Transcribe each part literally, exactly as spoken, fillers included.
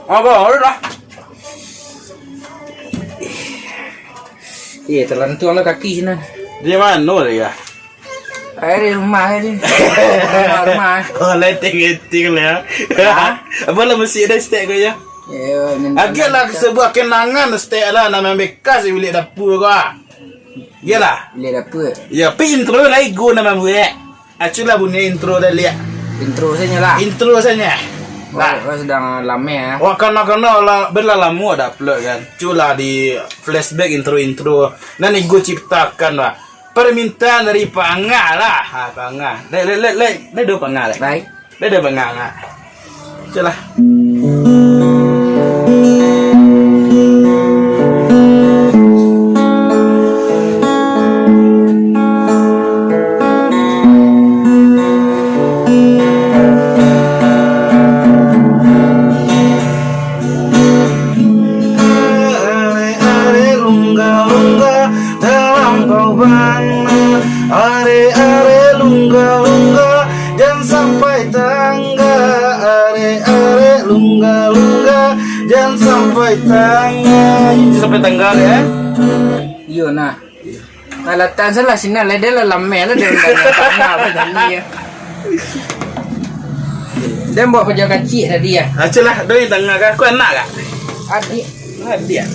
Apa? Udah dah. Iya, terlantung lah kaki sini. Di mana dia? Air di rumah aja. Rumah, rumah. Oh, letting-letting lah ya. Hah? Apa lah mesti ada stek kau ya? Yo, agak lah sebuah kenangan stek lah nama bekas di bilik dapur kau. Iyalah. Bilik dapur. Ya, pi intro lah ego nama buek. Aculah bunyi intro dah lihat. Intro saja lah. Intro saja. Wah, lah. Wah, sedang lama ya. Wah, karena-karena lah, berlah lama dah upload kan. Culah di flashback intro-intro. Nan ego ciptakan lah. Permintaan dari Pak Angah lah. Ha, Pak Angah. Lek, lek, lek, lek. Lek do Pak Angah, lek. Baik. Lek do Pak Angah, Angah. Culah. Arek-arek lungga-lungga, talampau bana. Arek-arek lungga-lungga, jan sampai tangga. Arek-arek lungga-lungga, jan sampai tangga. Sampai tangga, ya? Iyo, nah. Alatan salah sinan lah, dia lah lameh lah, dia undang tangga apa tadi ya. Dia bawa pajau kacik tadi ya. Aculah, doi tangga kah? Kau anak kah? Adik. Adik ah?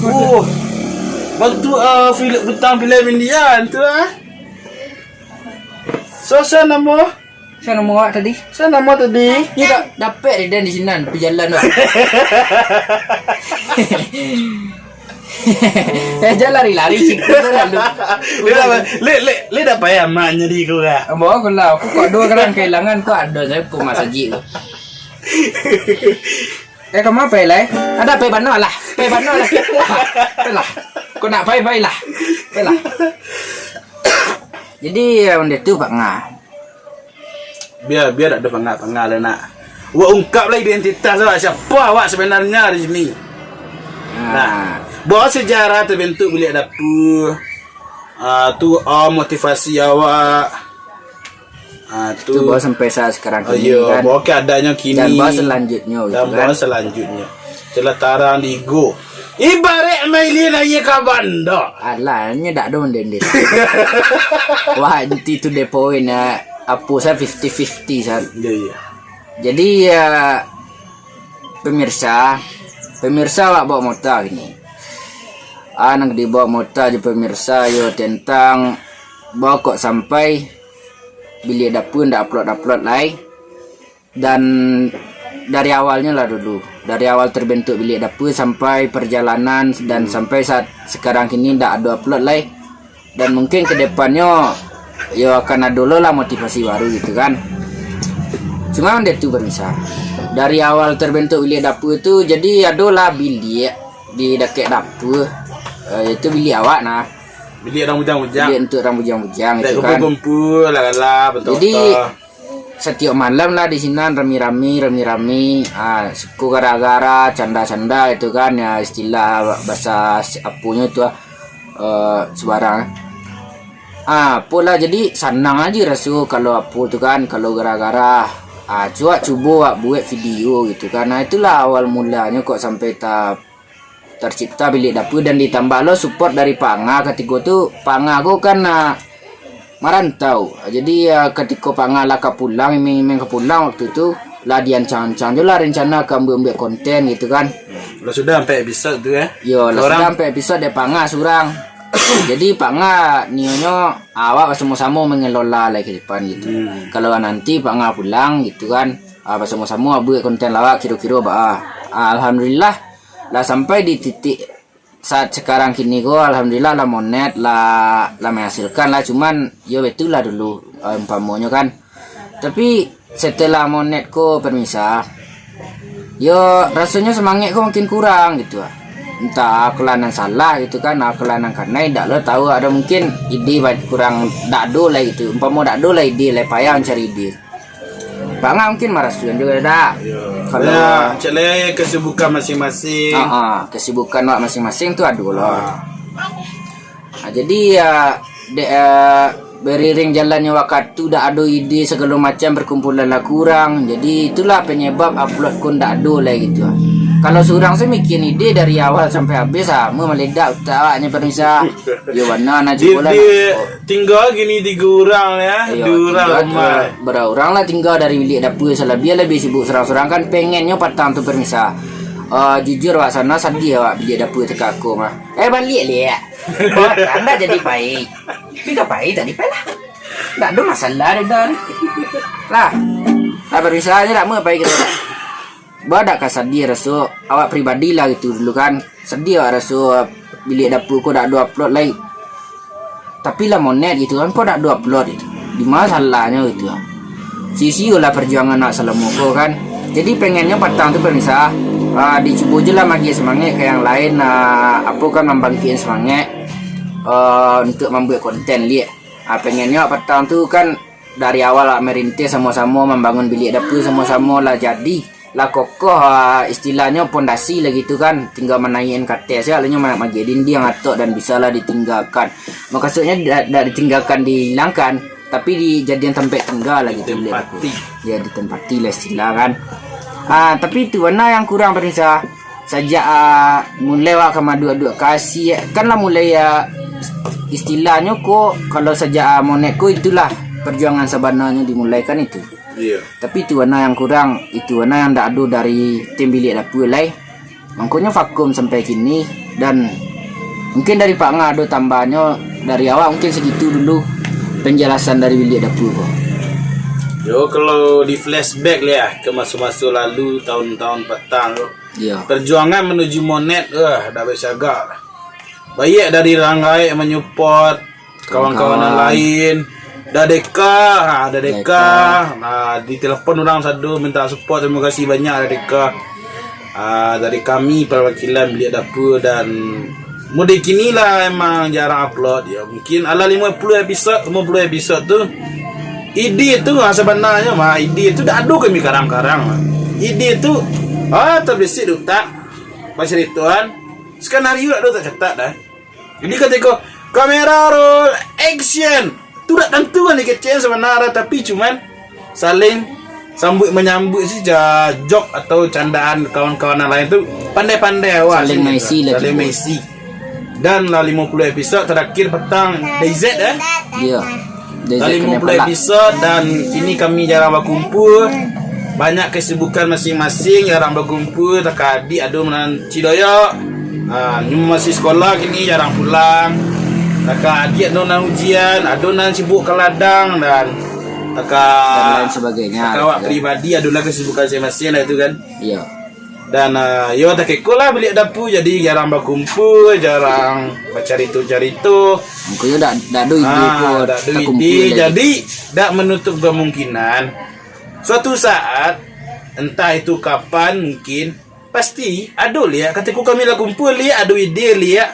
Oh. Waktu ah, filem bintang filem India tu ah. So, so nama? Sa nama awak tadi? Sa nama tadi? Ni tak dapek di dan di sinan, di jalan tu. Eh, jangan lari-lari siku tu lalu. Lek, lek, lek dah payah mak nyari kau kah? Bawa aku lah, aku kok dua orang kehilangan kau ada saya aku masajik tu. Eh, kau mau pai lai? Ada pai bano lah, pai bano lah. Pai lah. Kau nak pai, pai lah. Pai lah. Jadi, ya, benda tu, Pak Ngah. Biar, biar tak ada pangah-pangah lah nak. Wak ungkap lah identitas awak, siapa awak sebenarnya di sini. Nah, bawa sejarah terbentuk bilik dapur. Ah, tu ah, motivasi awak. Ah, tu, tu bawa sampai saat sekarang kini, iyo, kan. Bawa keadaannya kini. Dan bawa selanjutnya, dan gitu, bawa kan? Selanjutnya. Telah tarang di go. Ibarat mailin aia ka banda. Alah, nyo dak ado mendendel. Wah, inti tu depoin, apo sa fifty fifty sa. Iya, iya. Jadi, ya, pemirsa, pemirsa awak bawa mota kini. Ah, nang dibawa mota jo pemirsa yo tentang bawa kok sampai bilik dapur ndak upload-upload lai. Dan dari awalnyo lah dulu, dari awal terbentuk bilik dapur sampai perjalanan dan sampai saat sekarang kini ndak ado upload lai. Dan mungkin ke depannyo yo akan ado lo lah motivasi baru gitu kan. Cuma ndak tu bamisal. Dari awal terbentuk bilik dapur tu, jadi ado lah bilik di dakek dapur. Eh, itu bilik awak nah. Bilik urang bujang-bujang. Bilik untuk urang bujang-bujang gitu kan. Kumpul-kumpul lah, lah, betul. Jadi, satiok malam lah di sinan rami-rami, rami-rami. Ah, suko gara-gara, canda-canda itu kan, ya istilah bahasa si-, apunyo tu ah, eh, subarang. Ah, apolah, jadi sanang aja raso kalau apo tu kan, kalau gara-gara. Ah, cuak cubo awak buek video gitu kan. Nah, itulah awal mulanyo kok sampai ta-, tercipta bilik dapur dan ditambah lo support dari Pak Nga katiko tu. Pak Nga ko kan, ah, marantau. Jadi, ah, katiko Pak Nga lah ka pulang, iming-iming ka pulang waktu tu, lah diancang-ancang jo lah rencana ka ambiak-ambiak konten gitu kan. Lah sudah sampai episode tu, eh? Yo, lah sudah sampai episode dek Pak Nga surang. Jadi, Pak Nga nionyo awak basamo-samo mengelola lah ke depan gitu. Hmm. Kalau nanti Pak Nga pulang gitu kan, ah, basamo-samo buek konten lawak kiro-kiro ba, ah, alhamdulillah lah sampai di titik saat sekarang kini ko, alhamdulillah lah monet, lah, lah menghasilkan lah, cuman yo betul lah dulu, eh, umpamonyo kan. Tapi setelah monet ko permisa, yo rasonyo semangat ko makin kurang gitu ah. Entah aku lah nan salah gitu kan, aku lah nan kanai, dak lo tahu, ada mungkin ide ba-, kurang dak ado lah gitu. Umpamo dak ado lah ide, lah payah mancari ide. Pak Nga mungkin marasuan juga dak? Yo. Kalau ya, cek le kesibukan masing-masing. Ah, ah, kesibukan awak masing-masing tu ado lah. Ah. Ah, jadi ya, dek, eh, Beriring jalannyo wakatu, dak ado ide, sagalo macam perkumpulan lah kurang. Jadi itulah penyebab upload ko dak ado lai gitu. Kalau surang se mikian ide dari awal sampai habis, sama maledak utak awaknyo, pemirsa. Yo bana nah, cubo lah. Tingga gini tigo urang ya, iyo, duo urang tingga, rumah. Bara urang lah tingga dari bilik dapur, salabiah labiah sibuk surang-surang kan, pengennyo patang tu, pemirsa. Ah, jujur awak sana sadiah awak bilik dapur teka ko mah. Eh, baliak liak. Awak anda jadi pai. Tapi ka pai tadi pai lah. Ndak ado masalah dek dah. Lah. Lah, pemirsa, ndak mau pai kita. Ba dak ka sadiah raso awak pribadi lah gitu dulu kan. Sadiah awak raso bilik dapur ko dak ado upload lai. Tapi lah monet gitu kan, kok dak ado upload gitu. Di ma salahnyo gitu kan. Sia-sia lah perjuangan awak salamo ko kan. Jadi pengennyo patang tu, pemirsa, ah, dicubo je lah magiah semangat ka yang lain, ah, apo kan, mambangkikkan semangat, ah, untuk mambuek konten liak. Ah, pengennyo patang tu kan dari awal lah merintis samo-samo, mambangun bilik dapur samo-samo lah jadi. Lah kokoh, ah, istilahnyo pondasi lah gitu kan, tingga manaiakan ka ateh sajo, lalu nyo ma-, magiah dindiang atok dan bisalah ditinggakan. Mukasuiknyo dak, dak ditinggakan, dihilangkan, tapi dijadian tampek tingga lah gitu. Ditempati. Ya, ditempati lah istilah kan. Ah, tapi itu bana yang kurang, pemirsa. Sajak, ah, mulai awak ka maaduak-aduak ka sia, kan lah mulai, ah, istilahnyo ko, kalau sajak, ah, monet ko, itulah perjuangan sabananyo dimulaikan itu. Iya. Tapi itu bana yang kurang, itu bana yang ndak ado dari tim bilik dapur lai. Mangkonyo vakum sampai kini, dan mungkin dari Pak Nga ado tambahnyo, dari awak mungkin segitu dulu penjelasan dari bilik dapur ko. Yo, kalau di flashback lah ya, ke maso-maso lalu, tahun-tahun patang tu. Iya. Perjuangan menuju monet, wah, dak basiagak lah. Baiak dari urang gaek manyupport, kawan-kawan lain. Dadeka, ha, Dadeka. Dadeka. Ha, ditelepon urang sado minta support, terima kasih banyak Dadeka. Ah, dari kami perwakilan bilik dapur dan mode kini lah emang jarang upload. Ya, mungkin alah limo puluah episod, limo puluah episod tu. Ide tu, ah, sabananyo mah, ide tu dak ado kami karang-karang mah. Ide tu, ah, tabesik di utak. Pas ceritoan, skenario dak ado tacatat dah. Jadi katiko kamera roll action, tu dak tantu kan dikecekan sabananyo, tapi cuman saling sambuik manyambuik saja, joke atau candaan kawan-kawan yang lain tu pandai-pandai awak. Saling sini maisi lah, saling tibo maisi. Dan lah limo puluah episod terakhir patang D Z, eh? Iya. Dari limo puluah episod dan kini kami jarang bakumpul. Banyak kesibukan masing-masing, jarang bakumpul. Takah adiak ado nan Cidoyok, ha, nyo masih sekolah kini, jarang pulang. Takah adiak ado nan ujian, ado nan sibuk ka ladang dan takah, dan lain sebagainya, takah awak gitu kan. Pribadi adolah kesibukan masing-masing lah itu kan. Iya. Dan, ah, yo, takiko lah bilik dapur, jadi jarang bakumpul, jarang bacarito-carito. Mungkin dak, dak ado ide ko, dak ado ide, jadi dak menutup kemungkinan suatu saat, entah itu kapan, mungkin pasti ado liak. Katiko kami lah kumpul liak, ado ide liak.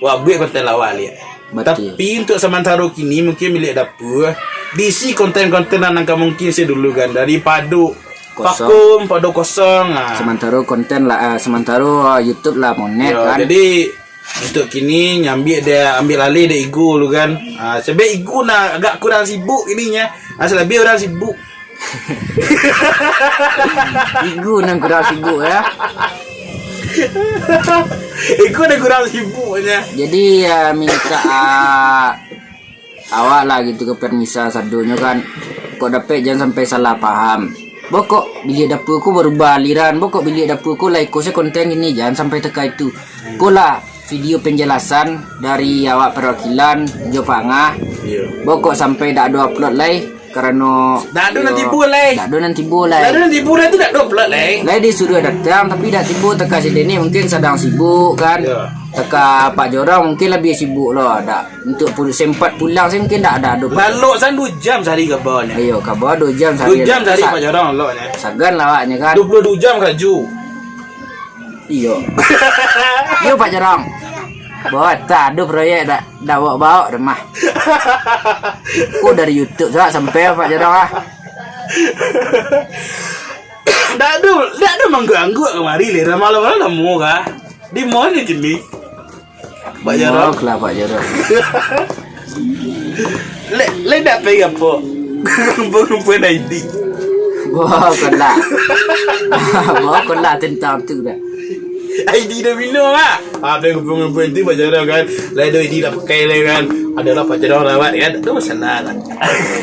Wak buek konten lawa liak. Batul. Tapi untuk samantaro kini mungkin bilik dapur diisi konten-konten nan ka mungkin se dulu kan, dari pado vakum, pado kosong, ah. Samantaro konten lah, ah, samantaro, ah, YouTube lah monet kan. Jadi untuk kini nyambiak dek, ambiak alih dek Igo dulu kan. Ah, sabab Igo nah agak kurang sibuk kini nyo. Ah, salabiah urang sibuk. Igo nan kurang sibuk, ya. Igo nan kurang sibuk, ya. Jadi, ya, minta, ah, awak lah gitu ka permisi sadonyo kan. Kok dapek jan sampai salah paham. Bokok bilik dapur ko barubah aliran. Bokok bilik dapur ko lah iko se konten ini, jan sampai teka itu. Ko lah video penjelasan dari awak perwakilan jo Pak Ngah. Iyo. Bokok sampai dak ado upload lai karano dak ado nan tibo lai. Dak ado nan tibo lai. Dak ado nan tibo lai tu dak ado upload lai. Lai disuruah datang tapi dak tibo, teka si Deni mungkin sadang sibuk kan. Iyo. Teka Pak Jorong mungkin labiah sibuk lo, dak. Untuk pul-, sempat pulang se mungkin dak, dak ado. Lalok san duo jam sahari kaba nyo. Iyo, kaba duo jam sahari. Duo jam sahari Pak Jorong lalok nyo. Sagan lah awaknyo kan. Duo puluah duo jam karjo. Iyo. Iyo, Pak Jorong. Bawa tak ado proyek dak, dak bawa-bawa dah mah. Ko dari YouTube sa sampai Pak Jorong ah. Dak ado, dak ado mangguak-angguak kamari leh. Dah malam-malam dah mau kah? Di mall ni kini. Pak Jorong. Maaf lah, Pak Jorong. Lai, lai dak pai apo? Rumpuan-rumpuan I D. Wah, kalah. Wah, kalah tentang tu dah. I D domino ah. Ah, pai rumpuan-rumpuan tu pajalan kan. Lai do I D dak pakai lai kan. Adalah pajalan rawat kan. Tu masalah lah.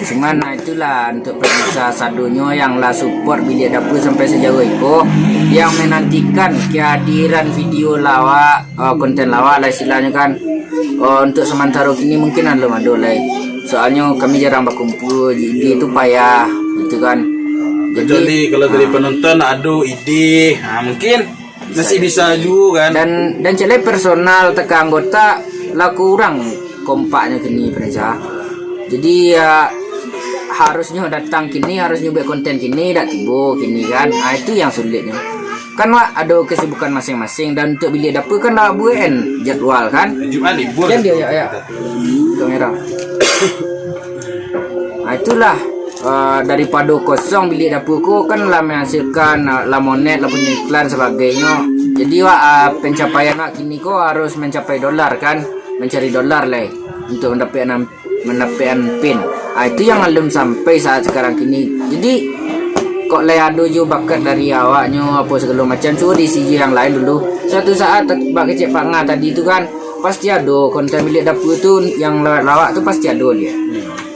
Cuman, nah, itulah untuk pemirsa sadonyo yang lah support Bilik Dapur sampai sajauah iko, yang menantikan kehadiran video lawak, eh, konten lawak lah istilahnyo kan. Oh, untuk sementara kini mungkin alun ado lai. Soalnyo kami jarang bakumpul, jadi itu payah gitu kan. Jadi, kecuali kalau dari ah, penonton ado ide, ha, mungkin masih bisa juga kan. Dan, dan cek lai personal teka anggota lah kurang kompaknyo kini, pemirsa. Jadi, ya, harusnyo datang kini, harusnyo buat konten kini, dak tibo kini kan. Ah, itu yang sulitnyo. Kan wak ado kesibukan masing-masing, dan untuk Bilik Dapur kan lah buek kan jadwal kan. Jumat libur. Kan dia, ya, ya. Kamera. Ah, itulah, ah, daripado kosong Bilik Dapur ko kan lah menghasilkan, ah, lah monet, lah punyo iklan sebagainyo. Jadi wak, ah, pencapaian wak kini ko harus mencapai dolar kan, mencari dolar lai untuk mendapatkan, mendapatkan pin. Ah, itu yang alun sampai saat sekarang kini. Jadi kok lai ado jo bakat dari awaknyo apo segalo macam, cubo diisi jo yang lain dulu. Suatu saat, bak kecek Pak Nga tadi tu kan, pasti ado konten Bilik Dapur tu yang lawak-lawak tu pasti ado dia.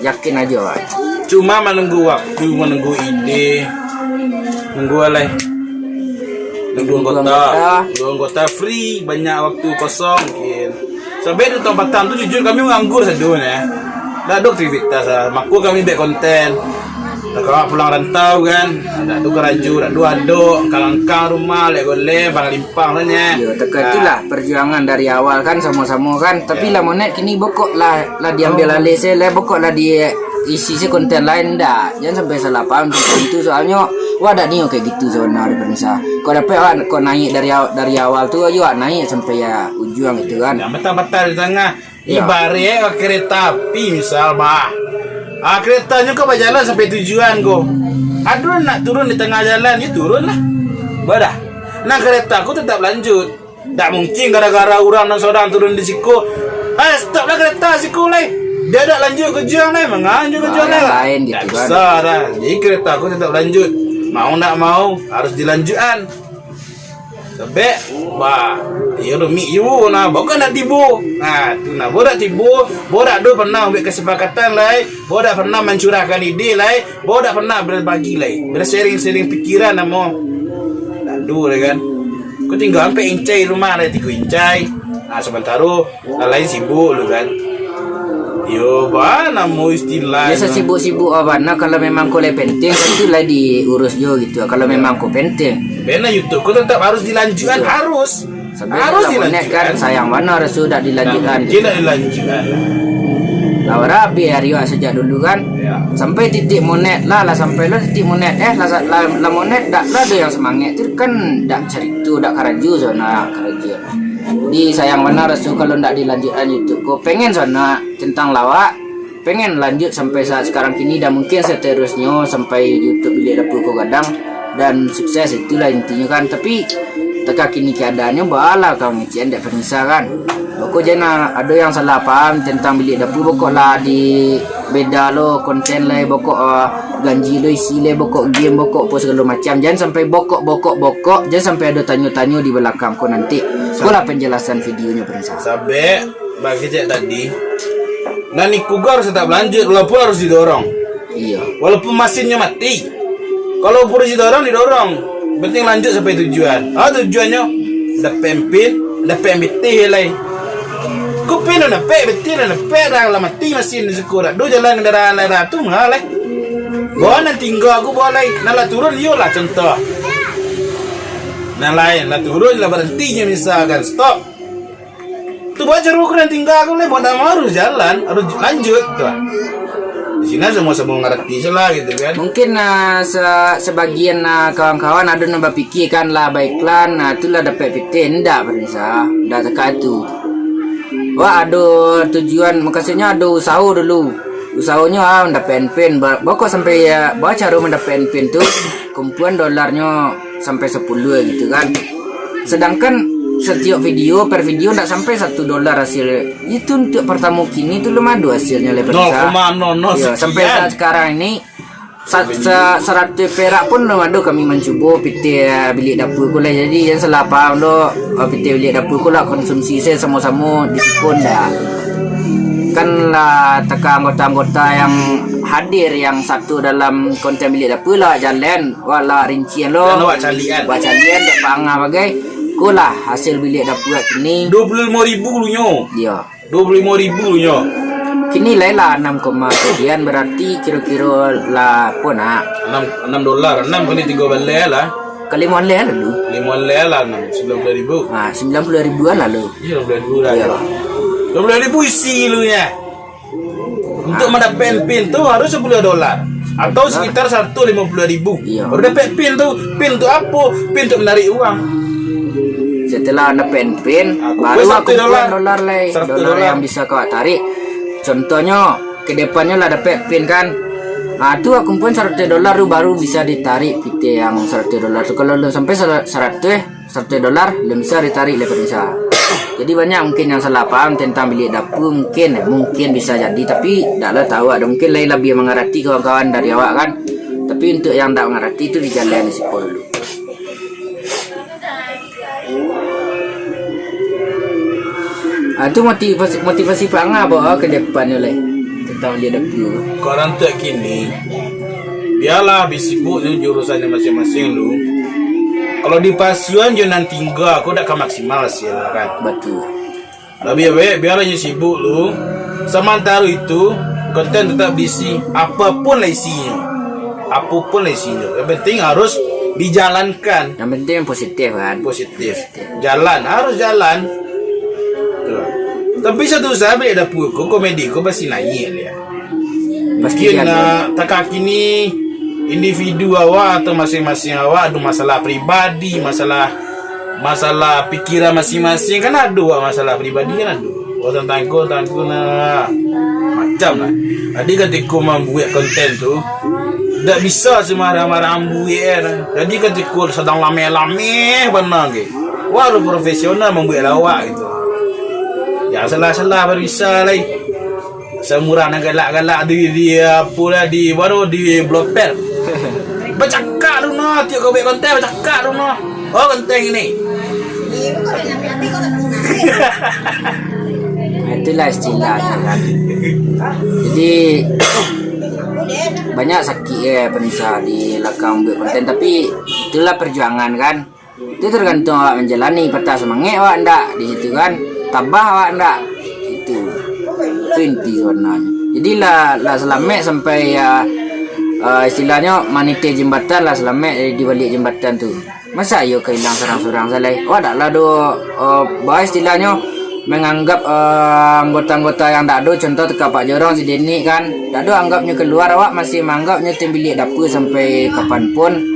Yakin ajo, wak. Cuma menunggu waktu, menunggu ide, nunggu alai. Nunggu anggota. Nunggu anggota free, banyak waktu kosong mungkin. Sampai tu tampatan tu jujur kami menganggur sadonyo. Dak ado aktivitas lah. Mako kami buek konten. Dak kawa pulang rantau kan. Dak ado karajo, dak ado ado. Kangkang rumah, lek goleh, bang limpang tu nyo. Yo, teka itulah perjuangan dari awal kan, samo-samo kan. Tapi lah monet kini bokok lah, lah diambil alih se, lah bokok lah diisi se konten lain, ndak. Jan sampai salah paham tentang itu, soalnyo wak dak nio kayak gitu sebenarnyo, pemirsa. Kok dapek wak, kok naik dari aw-, dari awal tu ajo wak naik sampai ya ujuang gitu kan. Yang batal-batal di tangah. Iyo. Ibarat kereta api misal, bah. Ah, keretanyo ko bajalan sampai tujuan ko. Aduh, nak turun di tengah jalan, yo turun lah. Bah dah. Nah, kereta ko tetap lanjut. Dak mungkin gara-gara urang nan sorang turun di siko, "Eh, stop lah kereta siko lai. Dia dak lanjut ke juang lai, manganjur ke juang lai." Lain gitu kan. Dak bisa dah. Jadi kereta ko tetap lanjut. Mau ndak mau, harus dilanjutkan. Sabek, bah, iyo rumik juo nah, baa kok ndak tibo. Nah, tu nah, baa dak tibo, baa dak do pernah ambiak kesepakatan lai, baa dak pernah mancurahkan ide lai, baa dak pernah berbagi lai, bersharing-sharing pikiran namo. Dak do lai kan. Ko tingga ampek incai rumah lai, tigo incai. Nah, sementaro Lah lain sibuk lu kan. Yo, ba namo istilah. Biasa sibuk-sibuk apa? Nah, kalau memang ko lai penting, kan tu lah diurus jo gitu. Kalau memang ko penting. Bena YouTube ko tetap harus dilanjutkan, harus. Sampai harus dilanjutkan. Kan sayang bana raso dak dilanjutkan. Nah, mungkin dak dilanjutkan. Lah, warabi hari wak sejak dulu kan. Ya. Sampai titik monet lah, lah sampai lah titik monet, eh, lah, lah, lah monet dak lah ado yang semangat tu kan dak carito, dak karajo sana karajo. Jadi sayang bana raso kalau ndak dilanjutkan YouTube ko. Pengen sana tentang lawak, pengen lanjut sampai saat sekarang kini dan mungkin seterusnyo sampai YouTube Bilik Dapur ko gadang dan sukses, itulah intinyo kan. Tapi teka kini keadaannyo baa lah ka mangecek dek pemirsa kan. Baa kok jan ado yang salah paham tentang Bilik Dapur, baa kok lah di beda lo konten lai, baa kok, ah, ganji lo isi lai, baa kok game, baa kok apo segalo macam. Jan sampai baa kok, baa kok, baa kok, jan sampai ado tanyo-tanyo di balakang ko nanti. Ko lah penjelasan videonyo, pemirsa. Sabek, bagi cek tadi, nan iko ko harus tetap lanjut, walaupun harus didorong. Iyo. Walaupun masinnyo mati. Kalau harus didorong, didorong. Penting lanjut sampai tujuan. Ah, tujuannyo dapek pin, dapek pitih lai. Ko pin lah dapek, pitih lah dapek, dah lah mati masin di siko dah. Do jalan kendaraan lai dah tu mah lai. Baa nan tingga ko baa lai. Nan lah turun, iyolah contoh. Nan lain lah turun, lah baranti je misalkan. Stop. Tu baa caro ko nan tingga ko lai, buat ndak harus jalan, harus lanjut tu. Di sini samo-samo mangarati se lah gitu kan. Mungkin, ah, se-, sebagian, ah, kawan-kawan ado nan bapikia kan lah baiklan, ah, tu lah dapek pitih, ndak pemirsa, ndak teka tu. Wak ado tujuan, maksudnyo ado usaho dulu. Usahanyo, ah, mandapek pin, ba-, baa kok sampai, ya, baa caro mandapek pin tu, kumpulan dolarnyo sampai sapuluah gitu kan. Sedangkan Satiok video, per video ndak sampai satu dolar hasil. Itu untuak partamo kini tu, lum ado hasilnyo lai, Pak Nisa. Nol koma nol nol Yo, sampai sekian. Saat sekarang ini, sa-, sa-, saratuih perak pun lum ado kami mancubo pitih, eh, bilik dapua ko lai. Jadi, jan salah paham doh, eh, pitih bilik dapua ko lah konsumsi se samo-samo di siko, ndak. Kan lah taka anggota-anggota yang hadir yang satu dalam konten bilik dapua lah jaleh, wak lah rincian lo. Jan awak caliak an. Wak caliak an, dek pangah bagai. Ko lah hasil bilik dapua kini. Dua puluh limo ribu dulunyo. Iyo. Dua puluh limo ribu nyo. Kini lai lah anam koma sekian, berarti kiro-kiro lah apo nak? Anam, anam dolar, anam kali tigo baleh lah. Kali limo baleh lalu. Limo baleh lah, anam, sembilan puluh ribu. Ha, sembilan puluh ribuan lalu. Iyo, sembilan puluh ribu lah. Iyo. Dua puluh ribu isi lu ya. Untuk mendapatkan pin tu harus sepuluh dolar atau sekitar seratus lima puluh ribu. Iyo. Baru dapat pin tu. Pin untuk apo? Pin untuk menarik uang. Setelah dapat pin, aku baru pun seratus dolar. Dolar lai. Seratus dolar yang bisa kau tarik. Contohnyo, ke depannyo lah dapat pin kan. Ah, tu aku pun seratus dolar tu baru bisa ditarik pitih yang seratus dolar tu. Kalau belum sampai sera-, seratus, seratus dolar, lum bisa ditarik lai, Pak Nisa. Jadi, banyak mungkin yang salah paham tentang bilik dapua, mungkin, mungkin bisa jadi, tapi dak lah tahu, ado mungkin lain labiah mangarati kawan-kawan dari awak kan. Tapi untuk yang dak mangarati tu, dijaleh di siko dulu. Ah, tu motivasi, motivasi pangah bawa ke depan tu lai. Tentang bilik dapua. Kok urang tu kini, bialah, bisibuk jo jurusannyo masing-masing lu. Kalau dipasiuan jo nan tingga, ko dak ka maksimal hasilnyo kan. Batua. Labiah baik, bialah inyo sibuk lu. Samantaro itu, konten tetap diisi, apapun lah isinyo. Apapun lah isinyo. Yang penting harus dijalankan. Yang penting positif kan. Positif. Jalan, harus jalan. Tu. Tapi satu saat bilik dapua ko, komedi ko pasti naiak lai. Pasti. Mungkin, ah, takah kini individu awak atau masing-masing awak ado masalah pribadi, masalah, masalah pikiran masing-masing. Kan ado awak masalah pribadi, kan ado. Oh, tantang ko, tantang ko, nah. Macam lah. Jadi katiko mambuek konten tu, dak bisa samarang-marang buek. Jadi katiko sadang lameh-lameh bana ge. Wah, lu profesional mambuek lawak gitu. Jan salah-salah baru bisa lai. Samurah nan galak-galak di, di, apo lah, di, baru di blokir. Bacakak lu noh, tiok kau buek konten, bacakak lu noh. Oh, konten ini. Nah, itulah istilahnya kan. Jadi, banyak sakik, eh, Pak Nisa di lakang buek konten, tapi itulah perjuangan kan. Itu tergantung awak manjalani, patah samangek awak ndak di situ kan, tabah awak ndak. Itu, itu inti sabananyo. Jadi lah, lah salamek sampai, ya, eh, istilahnyo maniteh jambatan lah, salamek di baliak jambatan tu. Masa iyo ka ilang surang-surang salah? Awak dak lah do, eh, ba istilahnyo manganggap, eh, anggota-anggota yang dak ado, contoh teka Pak Jorong, si Denik kan, dak do anggapnyo kaluar, awak masih manganggapnyo tim bilik dapua sampai kapan pun.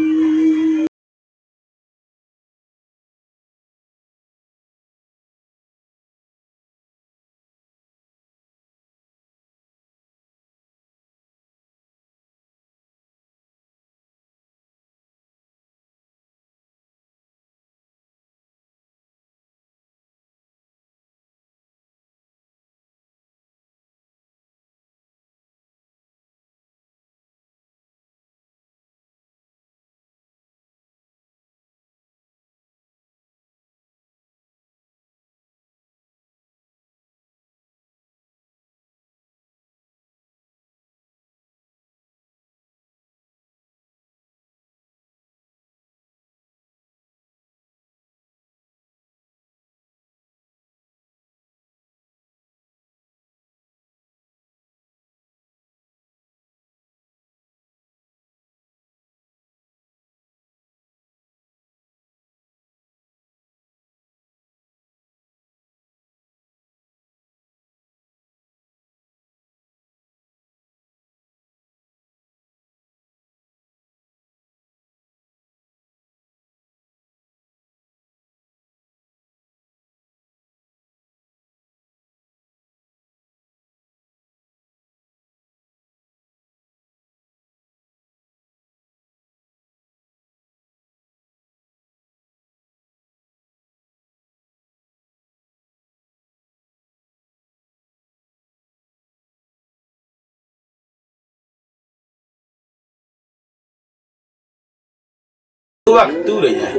Waktu dah ya.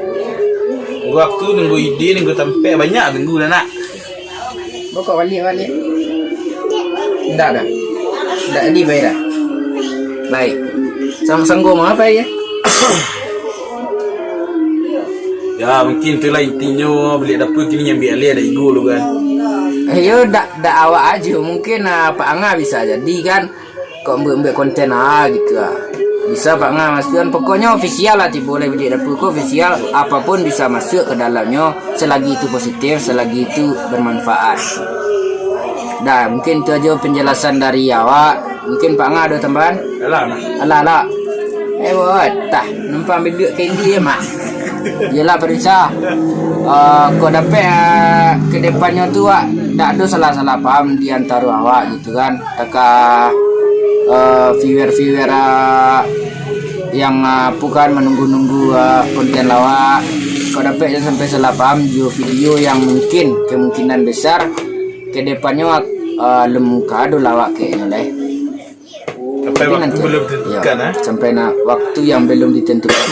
Waktu nunggu ide, nunggu tampek, banyak tunggu lah nak. Bokok balik, balik. Ndak dah. Ndak jadi bayar dah. Baik. Sanggup-sanggup mau apa ya? Ya, mungkin itulah intinyo, baliak dapua kini nyambiak alih ado ego lu kan. Eh, yo, dak, dak awak ajo. Mungkin, ah, Pak Anga bisa jadi kan. Kok buek-buek konten ah gitu ah. Bisa Pak Nga masukan, pokoknyo ofisial lah tibo lai baliak dapua ko ofisial, apapun bisa masuk ke dalamnyo selagi itu positif, selagi itu bermanfaat. Dah, mungkin itu aja penjelasan dari awak. Mungkin Pak Nga ada tambahan? Alah, nah. Alah, alah. Eh, buat tah numpang bibik ke Indi ya, Mak. Yelah, pemirsa. Uh, kok dapek uh, ke depannyo tu, Wak, dak ada salah-salah paham di antara awak gitu kan. Taka uh, viewer-viewer uh, yang uh, apa kan menunggu-nunggu uh, konten lawak. Kok dapek jangan sampai salah paham di video yang mungkin kemungkinan besar ke depannyo uh, lem kado lawak kayaknya leh. Sampai waktu nanti belum ditentukan, ya, ah. Sampai nak waktu yang belum ditentukan.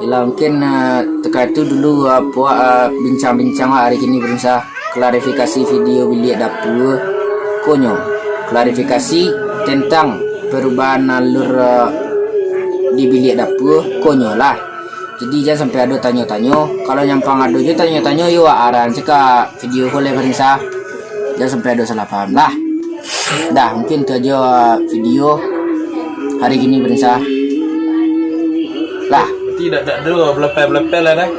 Yelah, mungkin uh, terkait tu dulu uh, puak uh, bincang-bincang hari kini berusaha klarifikasi video baliak dapua konyo. Klarifikasi tentang perubahan alur uh, di baliak dapua konyo lah. Jadi jan sampai ado tanyo-tanyo. Kalau nyampang ado jo tanyo-tanyo, yo arahan se ka video ko leh pemirsa. Jan sampai ado salah paham lah. Dah, mungkin tu aja video hari kini pemirsa. Lah. Berarti dak dak ado belapeh-belapeh lah dah.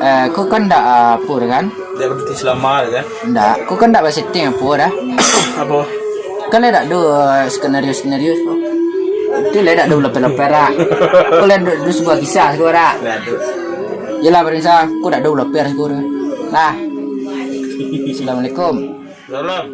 Eh, ko kan dak uh, apa dah kan? Dak berarti selama dah kan? Ndak, ko kan dak basetting apa dah. Apa? Kan lah dak ado uh, skenario-skenario. Tu lah dak ado lapar-lapar ah. Ko lah dak ado sebuah kisah siko dak. Dak ado. Yelah pemirsa, ko dak ado lapar siko dah. Nah. Assalamualaikum. Salam.